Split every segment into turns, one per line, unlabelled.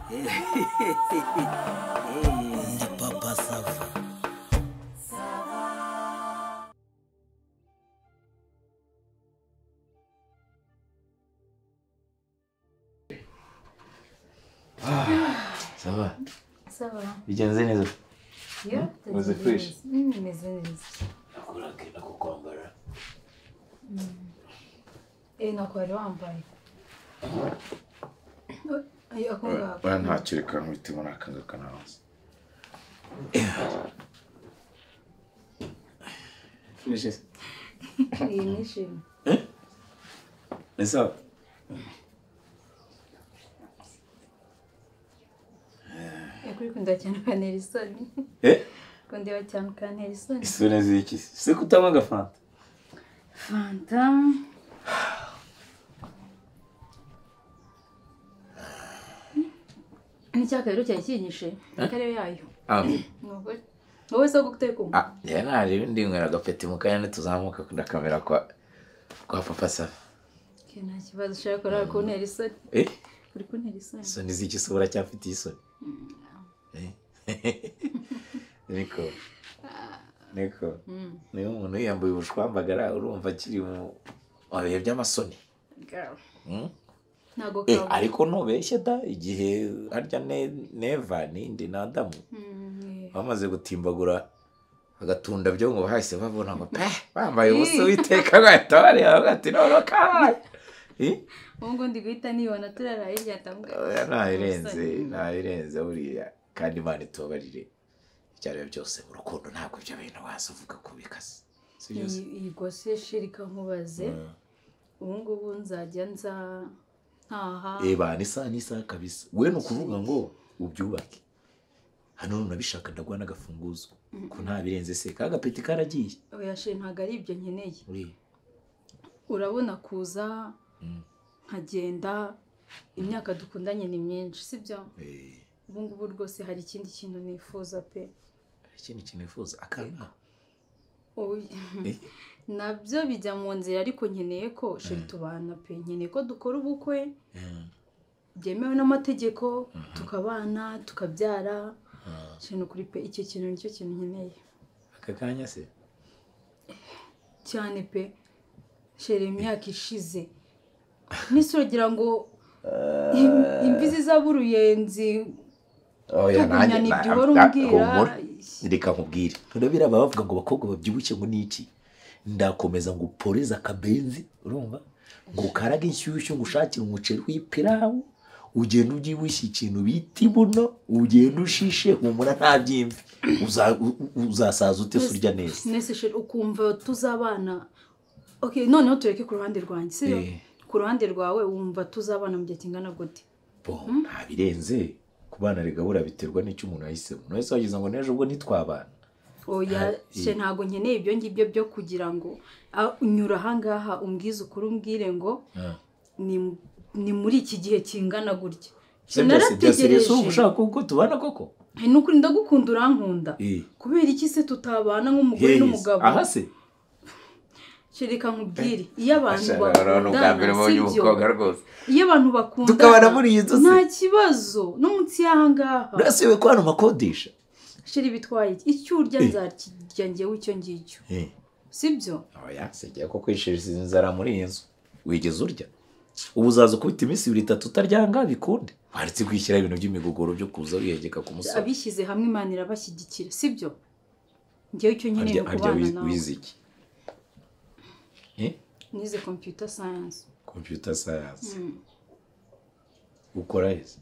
Ndi Papa Sava.
Ça va?
Ça va.
Bigenze neza?
Yeah,
Meze fresh.
Meze neza.
Nakora ko kwambara.
Nako wari wambaye. Ayo ako ngako.
Oya ntacyo reka nkubitemo n'akangaka naza. Fresh.
Iyi nishimye.
Eh? Ni sawa?
Kuri kundeba cyane ukantera isoni.
Eh?
Kundeba cyane ukantera isoni.
Isoni z'iki? Se kutanywa agafanta?
Fanta. N'icyaka rero cyari kinyishe. Akarere yayo.
Ah.
Wowe se guteka ubu?
Ah, ya naje ndi nywera agapeti mu kanya ntituzamuka kunda kamera kwa Papa Sava.
Ke nta kibazo ushaka ko kuntera isoni.
Eh?
Uri kuntera isoni.
Isoni z'iki se uracyafite isoni? Niko. Niko. Niyo umuntu yiyambuye ubushwambagara urumva akiri mu bihe by'amasoni.
Girl. Ntago
kawa. Ariko ntubeshye da igihe harya Neva nindi na Adamu. Bamaze gutimbagura agatunda byo ngo bahise babona ngo pe bambaye ubusa witeka bahita bareba bati none kabaye.
Ubwo ndi guhita nibona turara hirya ndavuga.
Nta birenze buriya kandi Imana itubabarire. Icyarebe byose mu rukundo ntabwo ibyo bintu waza uvuga ko bikaze.
Iyi gose shirika nkubaze. Ubu ngubu nzajya nza ntaha.
Eba ni saa kabisa. We no kuvuga ngo ubyubake. Hano nunabishaka ndagwa n'agafunguzo. Ko nta birenze se kagapeti karagiye.
Oya she ntago ari ibyo nkeneye. Urabona kuza nkagenda imyaka dukundanye ni myinshi sibyo? Ubu ngubu rwose hari ikindi kintu nifuza pe.
Hari ikindi kintu nifuza akana?
Oya. Nabyo bijya mu nzira ariko nkeneye ko sheri tubana pe, nkeneye ko dukora ubukwe byemewe n'amategeko tukabana tukabyara. Kintu kuri pe icyo kintu nicyo kintu nkeneye.
Aka kanya se?
Cyane pe. Sheri imyaka ishize nisuragira ngo imvi zizabura uruyenzi.
Oya nanjye umbwira reka nkubwire. Nturabira bavuga ngo abakobwa babyibushye ngo niki? Ndakomeza ngo uporeze akabenzi urumva ngo ukarage inshyushyu ngo ushakire umuceri w'ipirawu ugenda ubyibushye ikintu bita ibuno ugenda ushishe humura nta byimvi uzasaza ute se urya neza.
Nese sheri ukumva tuzabana. Okay, noneho tureke ku ruhande rwanjye sibyo? Ku ruhande rwawe wumva tuzabana mu gihe kingana gute?
Bo nta birenze kubana rega bura biterwa n'icyo umuntu yahisemo. None se wagize ngo n'ejo ubwo ntitwabana?
Oya she ntago nkeneye ibyo ngibyo byo kugira ngo unyura ahangaha umbwize ukuri umbwire ngo ni muri iki gihe kingana gutya.
Narategereje ushaka ko tubana koko?
Nukuri ndagukunda urankunda. Kubera iki se tutabana nk'umugore n'umugabo?
Aha se?
Shirika nkubwire iyo abantu bakundana sibyo? Iyo abantu bakundana
tukabana muri iyi nzu se
nta kibazo no munsi y'ahangaha.
Urasiwe ko hano makodesha.
Sheri bitwaye iki? Icyo urya nzakirya njyewe icyo ngicyo. Sibyo?
Oya sijya ko kwishiriza inzara muri iyi nzu. Wigeze urya? Ubu uzaza ukubita iminsi ibiri itatu utaryanga bikunde. Waretse kwishyira ibintu by'imigogoro byo kuza wihegeka ku musozi.
Abishyize hamwe Imana irabashyigikira sibyo? Njyewe icyo nkeneye ni ukubana nawe.
Wize iki?
Nize computer science.
Computer science. Ukora iki?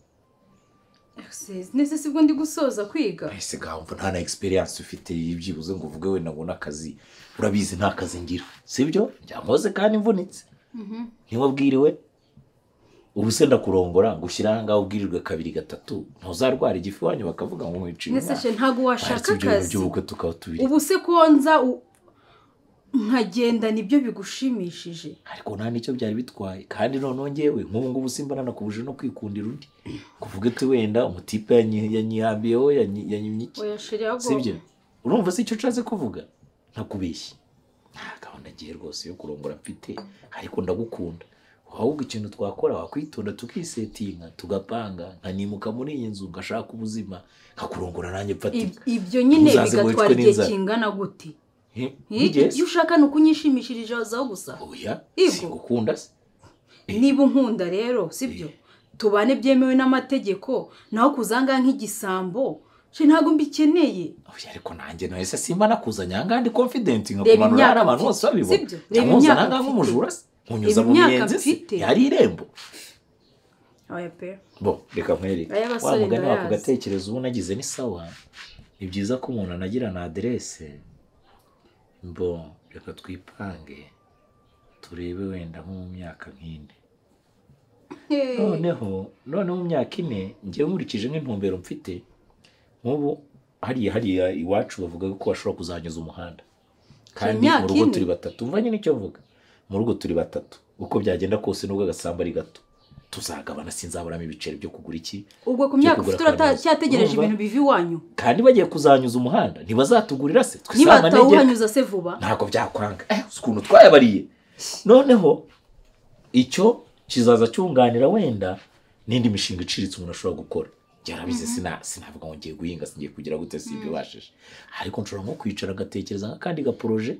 Nese sibwo ndi gusoza kwiga.
Ese gahumva nta na experience ufite ibyibuze ngo uvuge we nabona akazi. Urabizi nta kazi ngira. Sibyo? Njya kandi mvunitse. Ntiwabwiriwe? Ubu se ndakurongora ngo ushyire aha ngaha ubwirirwe kabiri gatatu ntuzarwara igifu wanyu bakavuga ngo nkwiciye.
Nese she ntago washaka akazi.
By'ubukwe tukaba tubiri.
Ubu se konza nkagenda nibyo bigushimishije.
Ariko nta nicyo byari bitwaye kandi noneho ngewe nk'ubu ngubu simbana nakubuje no kwikundira undi. Kuvuga ati wenda umutipe yanyihambiyeho yanyimye iki? Sibyo? Urumva se icyo nshatse kuvuga? Ntakubeshye. Nta gahunda ngiye rwose yo kurongora mfite ariko ndagukunda. Ahubwo ikintu twakora wakwitonda tukisetinga tugapanga, nkanimuka muri iyi nzu ngashaka ubuzima, nkakurongora nanjye mfatika.
Ibyo nyine bigatwara igihe kingana gute? Iyo ushaka ni ukunyishimishirizaho gusa.
Oya, singukunda se.
Niba unkunda rero sibyo, tubane byemewe n'amategeko, naho kuzanga nk'igisambo ntabwo mbikeneye.
Oya, ariko nanjye nahise simba nakuzanye aha ndi confident nkakumanura hari abantu bose babibona. Cyangwa aha nk'umujura se, nkunyuza mu miyenzi se, yari irembo.
Oya pe.
Bo, reka nkwereke. Wa mugani wako gatekereza ubu nagize ni sawa. Ni byiza ko umuntu anagira na adresse. Bo, reka twipange turebe wenda nko mu myaka nk'ine. Noneho mu myaka ine ngiye nkurikije nk'intumbero mfite. Nk'ubu hariya iwacu bavuga ko bashobora kuzanyuza umuhanda, kandi mu rugo turi batatu. Umva nyine icyo mvuga, mu rugo turi batatu, uko byagenda kose nubwo agasamba ari gato tuzagabana, sinzaburamo ibiceri byo kugura iki.
Ubwo ku myaka ufite uracyategereje ibintu biva iwanyu,
kandi bagiye kuzanyuza umuhanda ntibazatugurira se?
Nibatawuhanyuza se vuba
ntabwo byakwanga. Ukuntu twayabariye. Noneho icyo kizaza cyunganira wenda n'indi mishinga iciriritse umuntu ashobora gukora. Byarabize sinavuga ngo ngiye guhinga, singiye kugira gute, simbibashije, ariko nshobora nko kwicara agatekereza nk'akandi gaporoje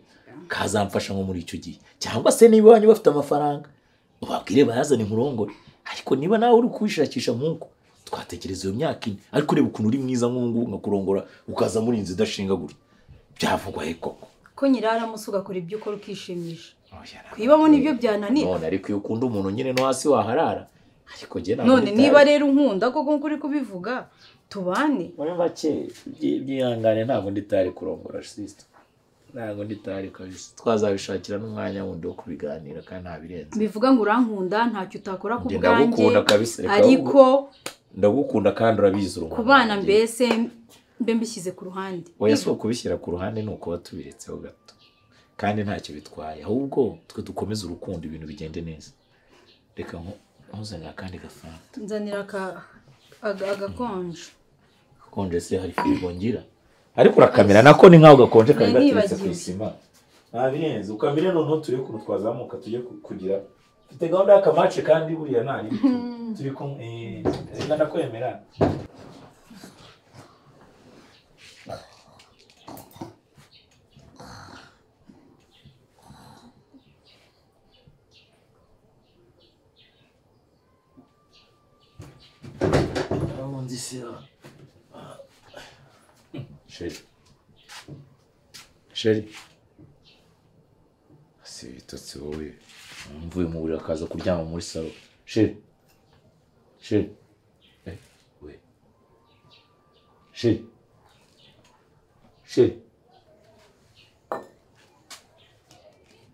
kazamfasha nko muri icyo gihe. Cyangwa se niba iwanyu bafite amafaranga ubabwire bayazane nkurongore, ariko niba nawe uri kubishakisha nk'uko twatekereza iyo myaka ine, ariko ureba ukuntu uri mwiza nk'ubu nkakurongora ukaza muri inzu idashinga gutya, byavugwa he koko?
Ko nyiraramusi ugakora ibyo ukora ukishimisha, kwibamo nibyo byananira.
None ariko iyo ukunda umuntu nyine no hasi waharara. Ariko jye
none niba rero unkunda koko nkuko uri kubivuga tubane.
Muri make byihangane, ntabwo ndi tayari kurongora sister, ntabwo ndi tayari kabisa. Twazabishakira n'umwanya wundi wo kubiganira kandi nta birenze.
Bivuga ngo urankunda ntacyo utakora ku bwanjye.
Ndagukunda kabisa,
ariko
ndagukunda kandi urabizi urumva.
Kubana mbese mbe mbishyize ku ruhande.
Oya, si ukubishyira ku ruhande, ni ukuba tubiretseho gato, kandi ntacyo bitwaye, ahubwo twe dukomeze urukundo ibintu bigende neza. Reka nkuzanira akandi gafanta.
Nzanira agakonje.
Gakonje se hari firigo ngira? Ariko urakamera nako ni nkaho gakonje kari gateretse ku isima. Nta birenze, ukamire noneho turebe ukuntu twazamuka tujye kugira. Mfite gahunda y'akamace kandi buriya nta turi kumwe, ndakwemera. Chérie. Chérie. Si bitotsi wowe. Mvuye mu buriri akaza kuryama muri salo. Chérie. Chérie. We. Chérie. Chérie.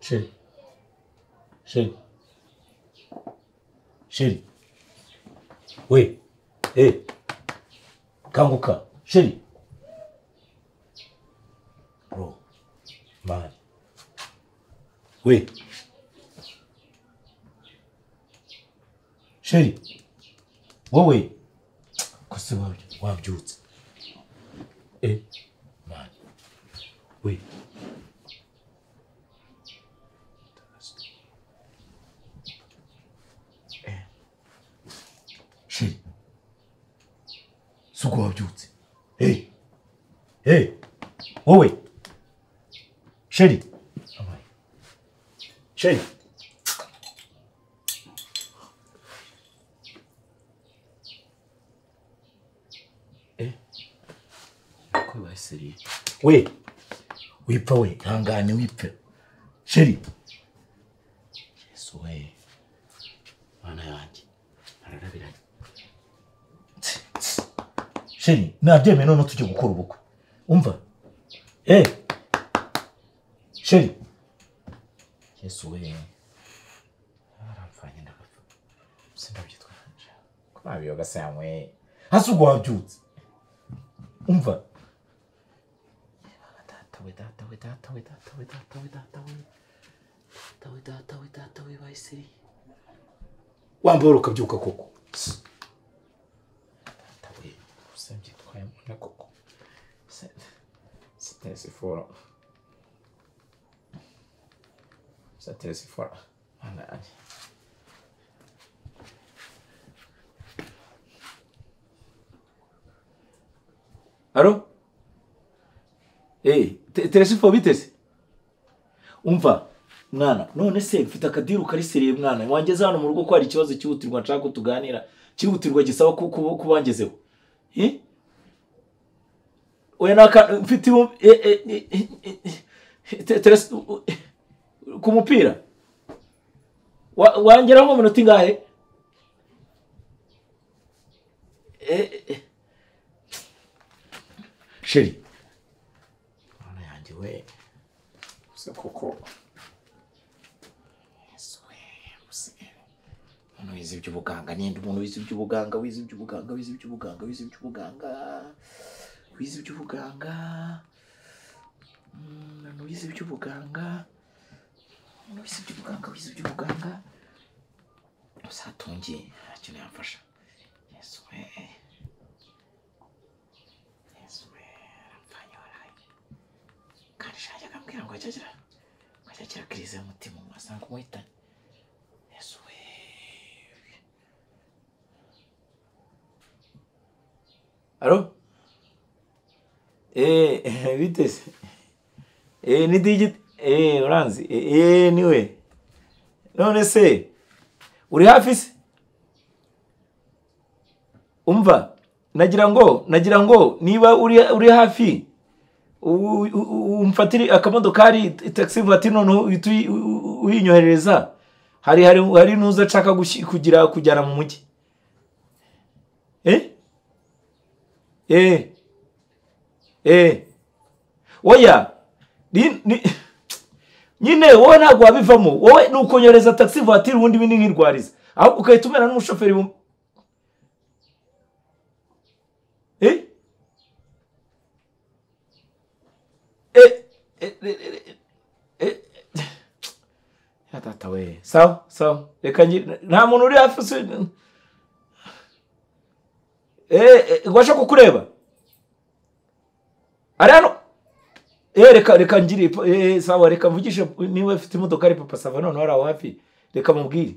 Chérie. Chérie. Chérie. We. Kanguka. Chérie. Bro. Man. We. Chérie. Wowe. Kose wabyutse. Man. We. Chérie. Suko wabyutse. Wowe. Chérie. Chérie. Ko baseriye. We. Wipfa we, ihangane wipfe. Chérie. Yesu we. Mana yanjye. Ararabiranye. Chérie, nabyemeye none tujye gukora ubukwe. Umva? Chérie. Yesu we. Aramfanye ndagapfa. Sindabyitwa. Ko nabiyoga se yamwe. Hasi ubwo wabyutse. Umva? Data we, data we, data we, data we, data we, data we. Data we, data we, data we, bayisiri. Wambora ukabyuka koko. Data we, simbyitwaye mbona koko. Sitesi fora. Sitesi fora. Mana yanjye. Alo? Telefone bitese? Umva mwana, none se mfite akadiru kariseriye mwana, wangeze hano mu rugo ko hari ikibazo cyihutirwa nshaka ko tuganira, cyihutirwa gisaba ko kubangezeho. Oya naka mfite ku mupira. Wangeraho mu minota ingahe? Sheri. Mwana yanjye we. Se koko. Umuntu wize iby'ubuganga, ninde umuntu wize iby'ubuganga, wize iby'ubuganga, wize iby'ubuganga, wize iby'ubuganga, wize iby'ubuganga, umuntu wize iby'ubuganga, umuntu wize iby'ubuganga, wize iby'ubuganga, usatungiye nta kintu yamfasha. Yesu we, Yesu we, aramfanya waraye. Kandi shajya akambwira ngo ajya agira crise y'umutima, wasanga umuhitanye. Yesu we. Alo? Bitese. Ni digit. Uranzi. Niwe. None se uri hafi se? Umva, nagira ngo niba uri hafi umfatire akamodokari taxi voiture none uyinyoherereza. Hari nuza nshaka kugira kujyana mu mujyi. Oya nyine wowe ntabwo wabivamo, wowe ni ukonyoreza taxi voiture ubundi bindi nkirwariza, aho ukahita umera n'umushoferi. Ya tata we, sawa sawa, reka nta muntu uri hafi se. Ngwasha kukureba ari hano. Reka ngire sawa, reka mvugishe niba afite imodoka ari Papa Sava none wari aho hafi, reka mubwire.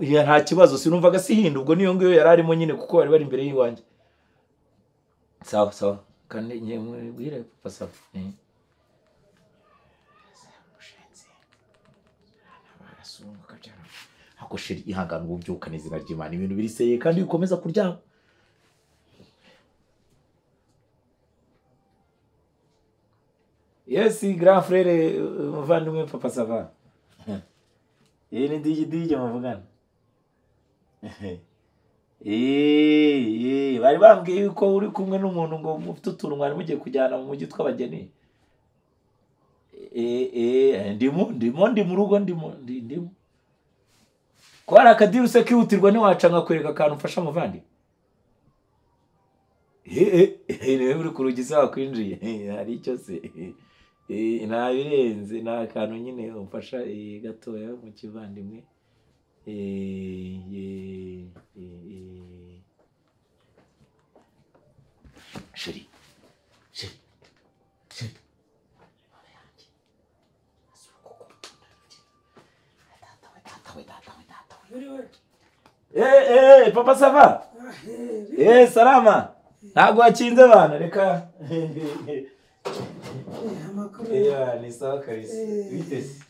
Nta kibazo, sinumvaga sihinda ubwo niyo ngiyo yari arimo nyine kuko bari bari imbere y'iwanjye. Sawa sawa, kandi mubwire Papa Sava. Ako sheri ihangana ububyuka n'izina ry'Imana, ibintu biriseye kandi ukomeza kuryama. Yes, grand frère muvandimwe Papa Sava. Ni digi muvugana. Bari bambwiye yuko uri kumwe n'umuntu ngo mufite utuntu mwari mugiye kujyana mu mujyi tw'abageni. Ndimo ndi mu rugo, ndimo. Ko hari akadiru se kihutirwa ntiwaca nkakwereka akantu mfasha muvandi. Niwe uri ku rugi se wakwinjiye, hari icyo se nta birenze, ni akantu nyine umfasha gatoya mu kivandimwe. Sheri, sheri, sheri. Papa Sava. Salama. Ntabwo wakinze bana, reka. Ni sawa kabisa. Bitese.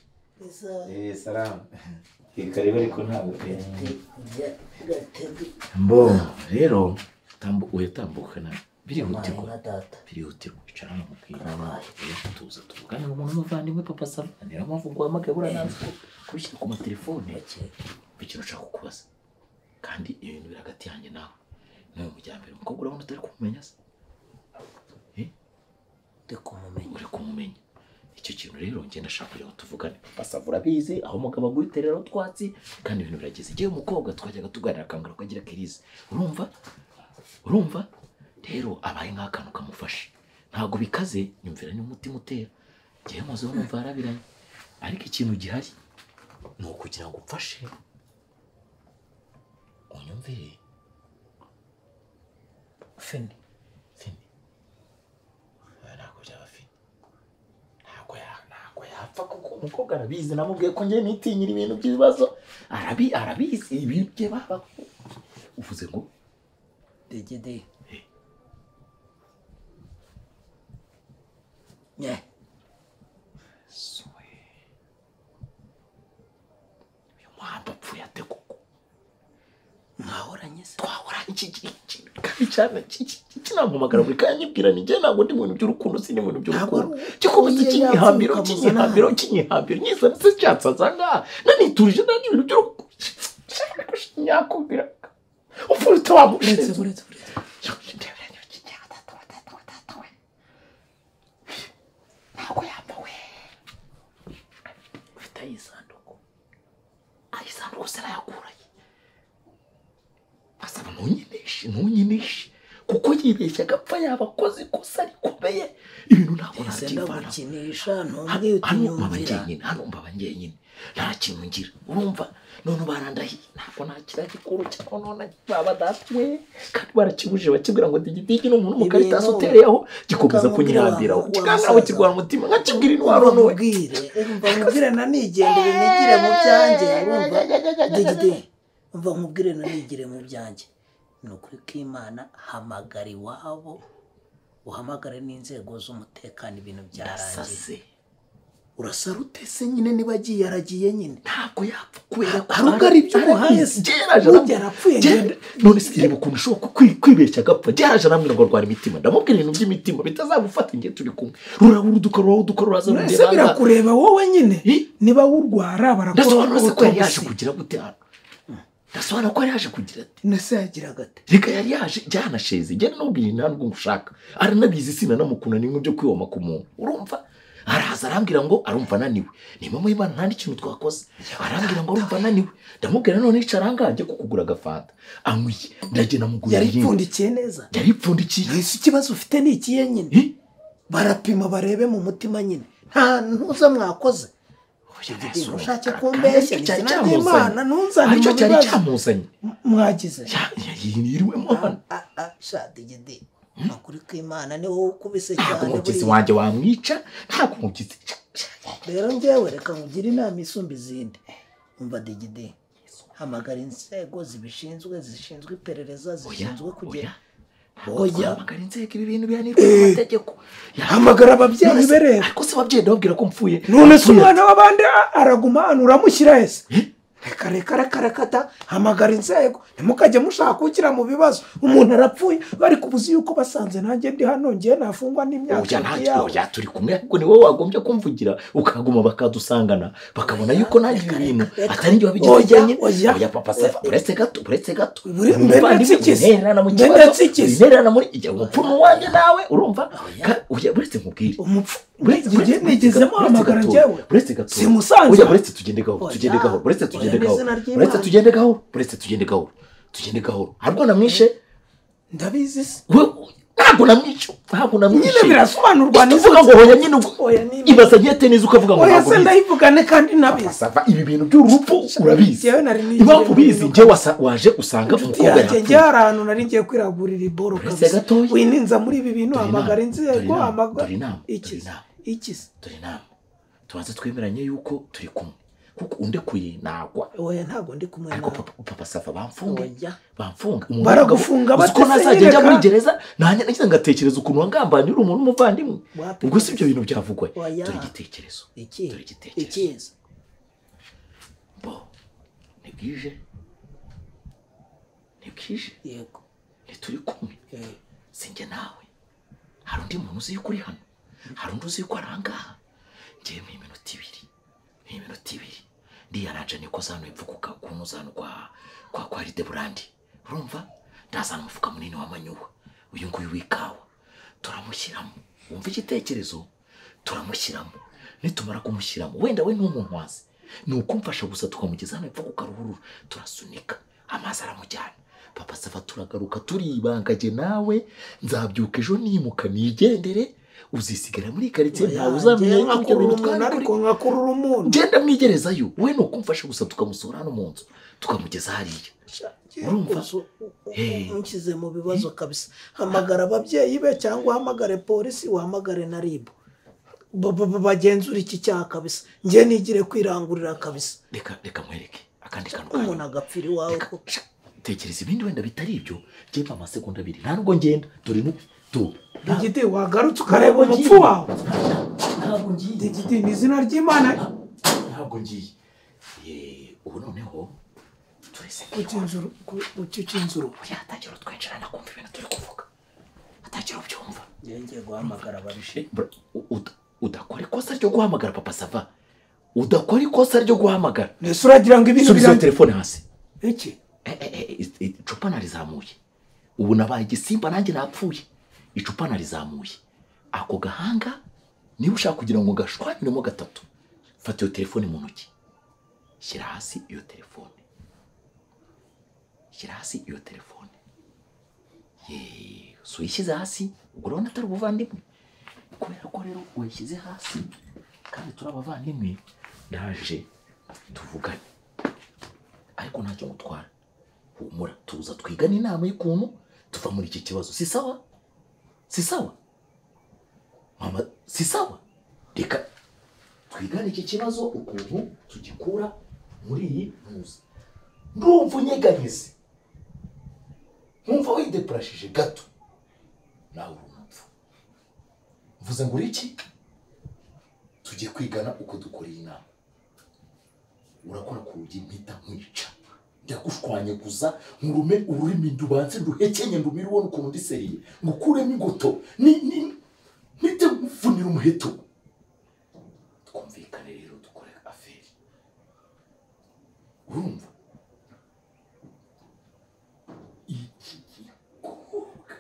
Salama. Karibu ariko ntabwo. Mbo, rero uyatambuka na birihutirwa. Birihutirwa icara no mubwira. Tuza tuvugane n'umuntu muvandimwe Papa Sava. Niyo mpamvu nguhamagaye buriya nanze kubishyira ku matelefone. Ikintu nshaka kukubaza kandi ibintu biri hagati yanjye nawe, nawe mujyambere umukobwa urabona utari kumumenya se? Uri kumumenya. Icyo kintu rero ngenda ndashaka kugira ngo tuvugane. Papa Sava urabizi aho umugabo aguterera utwatsi kandi ibintu birageze. Igihe umukobwa twajyaga tuganira akambwira ko agira crise, urumva rero abaye nk'akantu kamufashe, ntabwo bikaze, nyumvira n'umutima utera, ngewe nkozeho numva yarabiranye, ariko ikintu gihari ni ukugira ngo umfashe unyumvire. Fini ntabwo byaba fini, ntabwo yapfa. yapfa kuko umukobwa arabizi, namubwiye ko njye nitinyira ibintu by'ibibazo, arabizi ibintu bye baba. Uvuze ngo
degede nye
soe uyu muhamba apfuye ate koko?
Mwahoranye se?
Twahoranye iki kandi cyane kinampamagara buri kanya nyibwira ni njye ntabwo ndi mu bintu by'urukundo, sindi mu bintu by'urukundo, gikomeza kinyihambira kinyihambira nyiza ndetse cyatsaza ngaha naniturije nta n'ibintu by'urukundo nyakubwira upfuye wamushinze.
Uretse
ntabwo yapfa we, ufite ayisanduku se arayakuraye basaba ntunyinishe kuko yibeshya agapfa yaba akoze ikosa rikomeye. Ibintu ntabwo nabyivana. Hano mbaba njyenyine nta kintu ngira, urumva? None barandahiye ntabwo nakira gikuru cyangwa none baba data we, kandi barakibujije bakibwira ngo digidigi ni umuntu w'umukaritasi utereyeho, gikomeza kunyihambiraho kikangaraho kirwara umutima nkakibwira intwaro none.
Umva nkubwire nanigendere nigire mu byanjye, urumva digidi, umva nkubwire nanigire mu byanjye. Ni ukuri kw'Imana, hamagara iwabo, uhamagare n'inzego z'umutekano, ibintu byarangiye.
Urasara
ute se nyine niba agiye aragiye nyine?
Ntabwo yapfa kubera ko
hari ubwo ari ibyo umuhaye se yarapfuye.
None se reba ukuntu ushobora kwibeshya agapfa. Geraje arambwira ngo arwara imitima, ndamubwira ibintu by'imitima bitazagufata ngiye turi kumwe. Rurahuruduka rurahuduka ruraza
rureba. Ese birakureba wowe nyine niba wurwara barakora.
Ndasobanura se ko yari yaje kugira gute hano? Ndasobanura ko yari yaje kugira ati
nese yagiraga ate?
Reka yari yaje byanasheze njye nanubwira ntabwo ngushaka, aranabizi sinanamukunda, ni nk'ibyo kwihoma ku muntu, urumva? Araza arambwira ngo arumva ananiwe, ni mama y'Imana nta n'ikintu twakoze, arambwira ngo arumva ananiwe, ndamubwira none icara ahangaha njye kukugura agafanta anywiye, ndagenda mugurira
irindi. Yaripfundikiye neza,
yaripfundikiye.
Ese ikibazo ufite ni ikihe nyine? Barapima barebe mu mutima nyine, nta ntuza mwakoze. Ushake kumbeshya
izina ry'Imana
ntunzane mu
cyari cyamuzanye
mwagize
yiriwemo hano.
Sha digidi, ukuri kw'Imana ni wowe ukubise cyane.
Ntabwo umubyizi wanjye wamwica, ntabwo umubyizi.
Rero njyewe reka nkugire inama isumba izindi. Umva digidi, hamagara inzego zibishinzwe, zishinzwe iperereza, zishinzwe kugera.
Oya, hamagara inzego, ibi bintu bihanirwa n'amategeko.
Hamagara ababyeyi be rero.
Ariko se ababyeyi ndababwira ko mpfuye?
None se umwana w'abandi araguma hano uramushyira ese? Reka reka reka reka ta, hamagara inzego, ntimukajye mushaka kunshyira mu bibazo. Umuntu arapfuye bari kubuza yuko basanze nanjye ndi hano, ngiye nafungwa n'imyaka
yawe. Oya turi kumwe, ariko ni wowe wagombye kumvugira ukaguma bakadusangana bakabona yuko nanjye ibi bintu atari njye wabigize njyenyine. Oya papa safa, uretse gato, uretse gato, intererana mu kibazo, intererana muri ijya umupfu wanjye nawe, urumva? Oya uretse nkubwire
umupfu nigezemo hamagara njyewe,
uretse gato,
simusanze.
Oya uretse tugende gahoro, tugende gahoro, uretse tugende gahoro, uretse tugende gahoro, uretse tugende gahoro, tugende gahoro. Harwo namwishe
ndabizi se,
ntabwo namwishe, ntabwo namwishe
nyine birasobanurwa
neza. Ngo hoya nyine ibaza nkete neza ukavuga ngo
ntabwo bizi. Ndayivugane kandi nabizi.
Ibi bintu by'urupfu urabizi, impamvu ubizi njye waje usanga umukobwa yapfuye.
Njye hari ahantu nari ngiye kwiragurira iboro kabisa, wininza muri ibi bintu. Hamagara inzego, hamagara ikize.
Dore inama, tubanze twemeranye yuko turi kumwe, kuko undekuye nagwa.
Oya ntabwo ndi kumwe
nawe. Ariko papa safa bamfunge, bamfunga.
Baragufunga
bate se? Nazajya njya muri gereza nanjye nagize ngatekereza ukuntu wangambaniye uri umuntu w'umuvandimwe. Ubwo si ibyo bintu byavugwa. Dore igitekerezo, dore igitekerezo. Bo nibwije, nibwije.
Yego
ntituri kumwe, sinjye nawe. Hari undi muntu uzi yuko uri hano, hari undi uzi yuko ari ahangaha. Ngiye mu iminota ibiri, iminota ibiri ndiyaranje niko zano epfo kukuntu zano kwa Rideburandi, urumva? Ndazana umufuka munini w'amanyuwa uyu nguyu w'ikawa, turamushyiramo. Wumva igitekerezo? Turamushyiramo, nitumara kumushyiramo wenda we n'umuntu wazi ni ukumfasha gusa, tukamugeza hano epfo ku karuhurura, turasunika amazi aramujyana. Papa safa turagaruka turibangage nawe, nzabyuka ejo nimuka nigendere, uzisigara muri karitsiye ntawe uzamenya ibyo bintu twari
ariko nkakurura umuntu.
Genda mwigerezayo we, ni ukumfasha gusa tukamusohora hano mu nzu tukamugeza hariya, urumva?
Unshyize mu bibazo kabisa. Hamagara ababyeyi be cyangwa uhamagare polisi, uhamagare na RIB. Bagenzura iki cyaha kabisa. Njye nigire kwirangurira kabisa.
Reka nkwereke akandi kantu.
Umuntu agapfira iwawe koko.
Tekereza ibindi wenda bitari ibyo. Njye mpa amasegonda 2. Nta nubwo ngenda. Dore tu.
Digidi wagarutse ukareba umupfu wawe.
Ntabwo ngiye.
Digidi ni izina ry'Imana.
Ntabwo ngiye. Ubu noneho turese
ukinzuru.
Atagira utwinjirana kumva ibintu turi kuvuga. Atagira ubyumva.
Ngiye guhamagara ababishe.
Udakora ikosa ryo guhamagara Papa Sava. Udakora ikosa ryo guhamagara.
Nese uragira ngo ibintu
subiza telefone hasi.
Iki?
Icupa narizamuye. Ubu nabaye igisimba nanjye napfuye. Icupa narizamuye. Ako gahanga niba ushaka kugira ngo gashwaniremo gatatu. Fata iyo telefone mu ntoki. Shyira hasi iyo telefone. Shyira hasi iyo telefone. So uyishyize hasi, ubwo urabona atari ubuvandimwe. Kubera ko rero uyishyize hasi kandi turi abavandimwe, ndaje tuvugane. Ariko ntacyo ngutwara. Humura, tuza twigane inama y'ukuntu tuva muri iki kibazo. Si sawa? Si sawa? Mama, si sawa? Reka twigane iki kibazo ukuntu tugikura muri iyi ntuza. Ndumva unyeganyeze. Nkumva wideprashije gato. Nawe uri umupfu. Mvuze ngo uri iki? Tugiye kwigana uko dukora iyi nama. Urakora ku rugi mpita nkwica. Ndagushwanyaguza nkurume ururimi ndubanze nduhekenye ndumire ubona ukuntu ndi seriye. Ngukuremo ingoto. Mpite nkuvunira umuheto. Twumvikane rero dukore aferi. Urumva? Iki gikobwa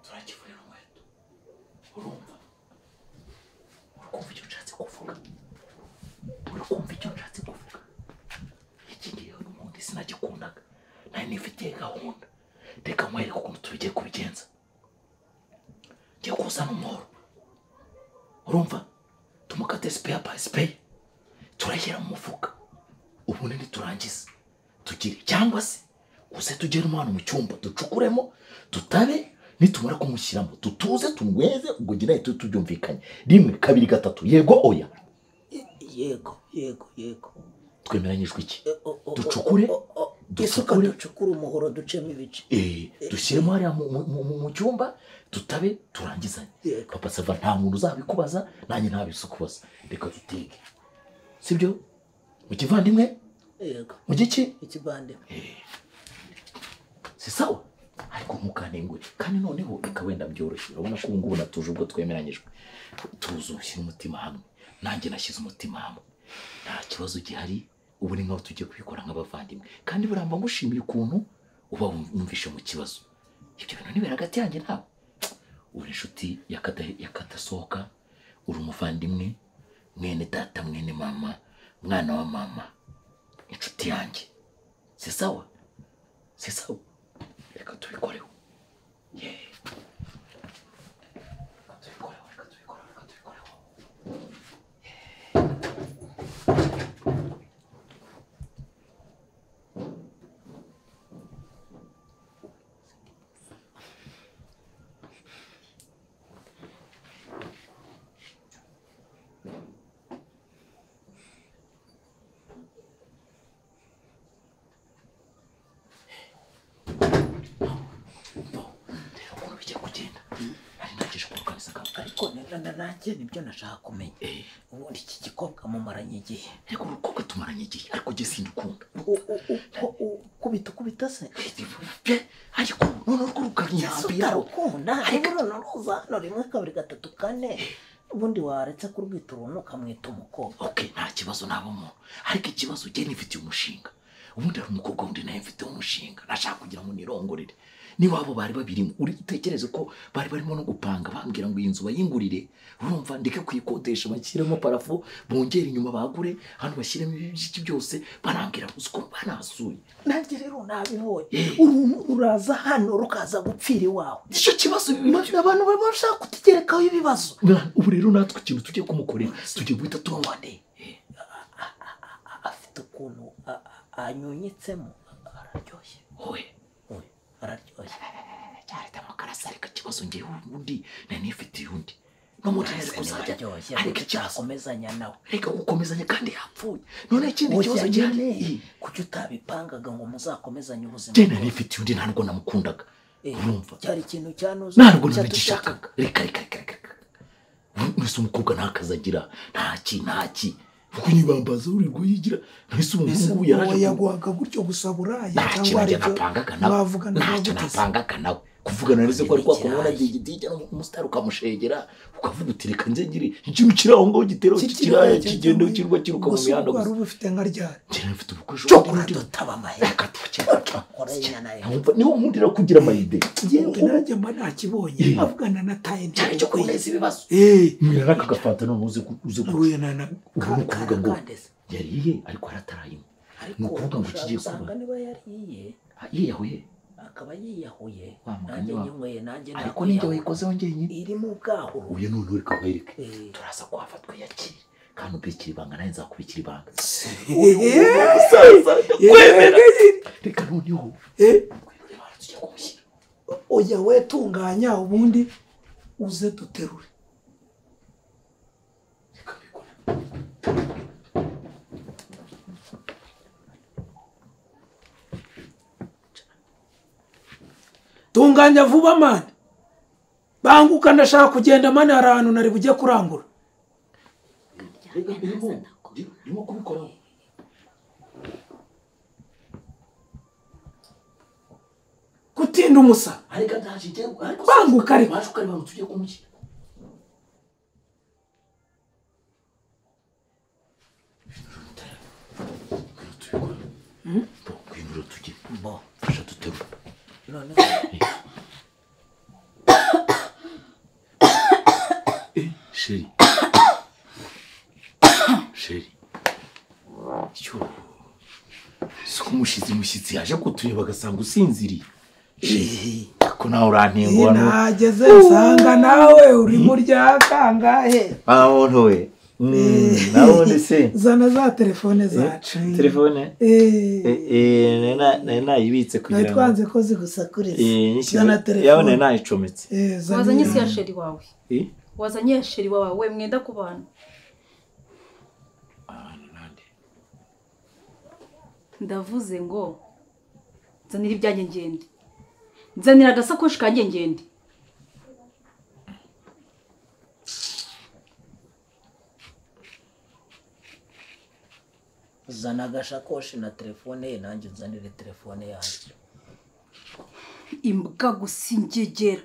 turakivunira umuheto. Urumva? Urikumva icyo nshatse kuvuga? Urikumva icyo nshatse kuvuga? Iki ngiye n'ubundi sinagikundaga. Nari nifitiye gahunda. Reka nkwereke ukuntu tubigiye kubigenza. Ngiye kuzana umuhoro. Urumva? Tumukate spare by spare. Turashyira mu mufuka. Ubundi niturangiza tugire cyangwa se uze tugere umwana mu cyumba ducukuremo tutabe nitumara kumushyiramo tutuze tumweze ubwo ngira nawe tubyumvikanye. 1 2 3 yego oya.
Yego yego yego.
Twemeranyijwe iki? Ducukure
isuka ducukure umuhoro ducemo ibice.
Dushyiremo hariya mu cyumba tutabe turangizanye. Papa Sava nta muntu uzabikubaza nanjye ntabisukubaza. Reka dutege. Sibyo? Mu kivandimwe?
Yego.
Mu giki?
Ikivandimwe.
Si sawa? Ariko ntukanengwe. Kandi noneho reka wenda byoroshye. Urabona ko ubu ngubu natuje ubwo twemeranyijwe. Tuzi ushyira umutima hamwe. Nanjye nashyize umutima hamwe. Nta kibazo gihari. Ubu ni nkaho tugiye kubikora nk'abavandimwe. Kandi buramba ngushimiye ukuntu uba wumvishe mu kibazo. Ibyo bintu nibera hagati yanjye nawe. Uri inshuti yakadasohoka, uri umuvandimwe, mwene data, mwene mama, mwana wa mama, inshuti yanjye. Si sawa? Si sawa? Reka tubikoreho. Reka tubikoreho, reka tubikoreho, reka tubikoreho.
Ariko nanjye nibyo nashaka kumenya. Ubundi iki gikobwa mumaranye igihe.
Ariko urukobwa tumaranye igihe ariko jye sindukunda.
Kubita kubita se.
Ariko none urwo rukanyambira.
Ukunda ariko none uza hano 1 2 3 4 ubundi waretse kurwita uruntu ukamwita umukobwa.
Okay, nta kibazo nabo umuntu. Ariko ikibazo jye nifitiye umushinga. Ubundi hari umukobwa wundi nawe mfite umushinga. Nashaka kugira ngo nirongorere. Niwabo bari babirimo uri utekereze ko bari barimo no gupanga bambwira ngo iyi nzu bayingurire. Urumva ndeke kuyikodesha bashyiremo parafo bongere inyuma bagure hano bashyiremo ibiki byose barambwira uko banasuye.
Nanjye rero nabibonye. Uruntu ruraza hano rukaza gupfira iwawe.
Icyo kibazo
abantu bashaka kutugerekaho ibibazo.
Ubu rero natwe ikintu tugiye kumukorera tugiye guhita tubone.
Afite ukuntu anyunyitsemo araryoshye.
Oye. Araryoshye. Cyari demokarasi ariko ikibazo ngewe undi nari nifitiye undi. No muri kuzajya
ariko icyakomezanya nawe.
Reka gukomezanya kandi yapfuye. None ikindi kibazo gihari
kuki utabipangaga ngo muzakomezanye ubuzima?
Jye nari mfite undi ntabwo namukundaga. Urumva
cyari ikintu cyanuza
ntabwo nabigishakaga. Reka reka reka. Nese umukobwa ntakazagira ntaki kunyibambaza urirwo yigira. Nese umuhungu yaraje
yaguhaga gutyo gusa buraya cyangwa
ari napangaga nawe ntacyo napangaga nawe kuvugana neze ko ari kwa kumubona digidijya n'umusitari ukamushegera ukavuga uti reka nze ngire ikintu kiri aho ngaho gitera kikiraya kigenda kirwa kiruka mu mihanda
gusa. Wari ufite nka ryari?
Njye mfite ubukwe
cyo kuradutaba amahera
niwo nkundira kugira amayide.
Njyewe nanjye mba nakibonye avugana na taye
cyane cyo kuneza ibibazo. Mwira n'aka gafanta none uze kuvuga ngo yariye ariko aratarayinywa. Ni ukuvuga ngo kigiye kuba
niba yariye
yiyahuye
akaba yiyahuye nanjye nyinyweye nanjye
ariko ninjye wayikozeho njyenyine
iri mu bwahuro.
Uyu none uri kamwereke turaza kuhava twiyakire kandi ubikira ibanga nanjye nzakubikira ibanga. Kwemera reka noneho tujya kumushyira.
Oya we tunganya ubundi uze duterure.
Reka mbikore.
Tunganya vuba mani. Banguka ndashaka kugenda mani hari ahantu nari bujye kurangura.
Ndimo kubikora.
Kutinda umusa.
Ariko ndaje ariko
banguka ariko
baje ukareba ngo tujye kumushyira. Bo tujye.
Bo
fasha duterure.
None
Chérie. Chérie. Cyo. Siko umushyitsi yaje kutureba agasanga usinziriye. Chérie, ko nawe urantengwa no.
Nageze nsanga nawe uri murya kangahe?
Ah muntu we. Nawe se.
Zana za telefone zacu.
Telefone? Nayibitse kugira ngo.
Twanze ko zigusakuriza. Zana telefone.
Yabone nayicometse.
Wazanye si ya chérie wawe. Wazanye chérie wawe mwenda kubana. Ndavuze ngo nzanira ibyanjye ngende. Nzanira agasakoshi kanjye ngende.
Zana agashakoshi na telefone ye nanjye nzanire telefone yanjye.
Imbwa gusa ingegera.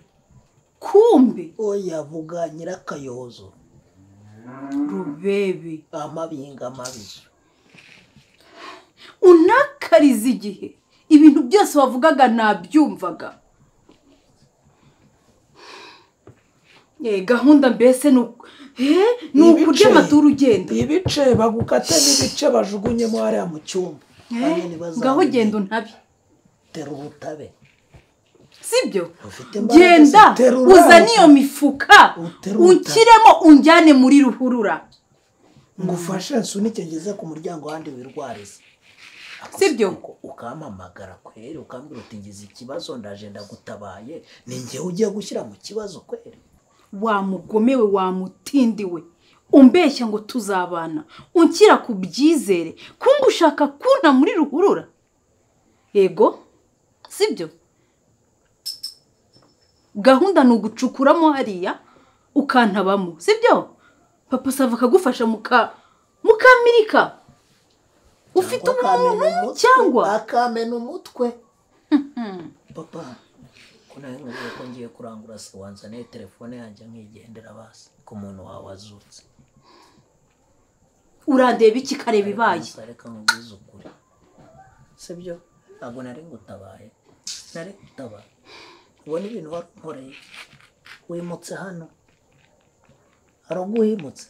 Kumbe
oya vuga nyirakayozo.
Rubebe
amabinga mabi.
Unakariza igihe ibintu byose wavugaga nabyumvaga. Gahunda mbese ni ukurya amaturu ugenda.
Ibice bagukate n'ibice bajugunyemo hariya mu cyumba.
Ngaho genda untabe.
Tera ubutabe.
Sibyo? Genda uzane iyo mifuka unshyiremo unjyane muri ruhurura.
Ngufashe nsunike ngeze ku muryango wandi wirwarize.
Sibyo?
Ukampamagara kweri ukambwira uti ngize ikibazo ndaje ndagutabaye, ni njye ugiye gushyira mu kibazo kweri.
Wa mugomewe wa mutindiwe umbeshya ngo tuzabana unshyira ku byizere kumbe ushaka kunta muri ruhurura. Yego sibyo? Gahunda ni ugucukuramo hariya ukantabamo sibyo? Papa Sava akagufasha mukamirika. Ufite umuntu cyangwa
akamena umutwe. Papa ko nawe nkubwiye ko ngiye kurangura se wanzaniye telefone yanjye nkigendera basi ku muntu wawe azutse.
Urandeba iki kareba ibaye?
Reka nkubwize ukuri. Sibyo? Ntabwo nari ngutabaye. Nari ngutabaye. Ubona ibintu warankoreye. Wimutse hano. Araguhimutse.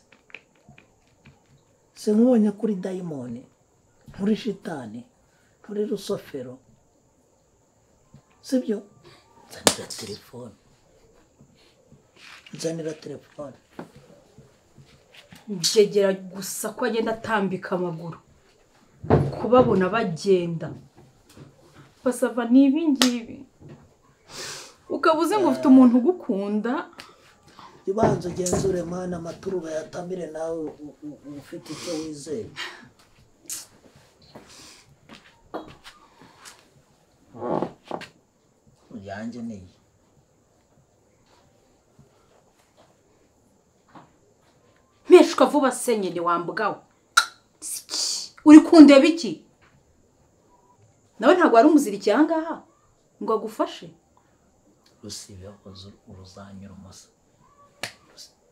Sinkubonye kuri dayimoni, kuri shitani, kuri rusofero. Sibyo? Nzanira telefone. Nzanira telefone.
Byegera gusa ko agenda atambika amaguru. Kubabona bagenda. Basava ni ibi ngibi. Ukabuze ngo ufite umuntu ugukunda.
Ibanza ugenzure mwana amaturu bayatamire nawe ufite icyo wizeye. Yanjye ni iyi.
Mpeshwa vuba se nyine wambugawe. Uri kundeba iki? Nawe ntabwo wari umuzirikiye aha ngaha ngo agufashe.
Rusibe uruzanyura umusa.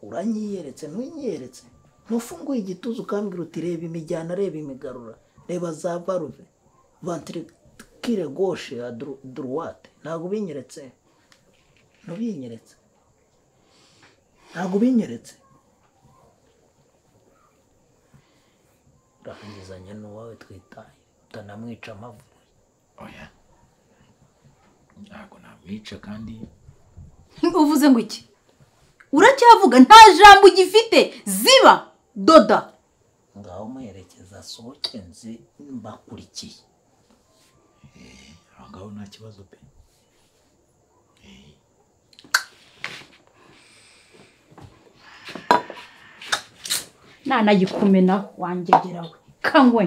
Uranyiyeretse ntunyiyeretse. Ntufunguye igituza ukambwira uti reba imijyana, reba imigarura, reba za valve, ventricule gauche à droite. Ntabwo ubinyeretse. Ntubinyeretse. Ntabwo ubinyeretse. Urangizanya n'uwawe twitaye utanamwica amavuye.
Oya. Ntabwo namwica kandi.
Uvuze ngo iki? Uracyavuga nta jambo ugifite, ziba doda.
Ngaho muherekeza sohoke nzi mbakurikiye.
Aho ngaho nta kibazo pe.
Nanayikumenaho wangegerawe kanywe.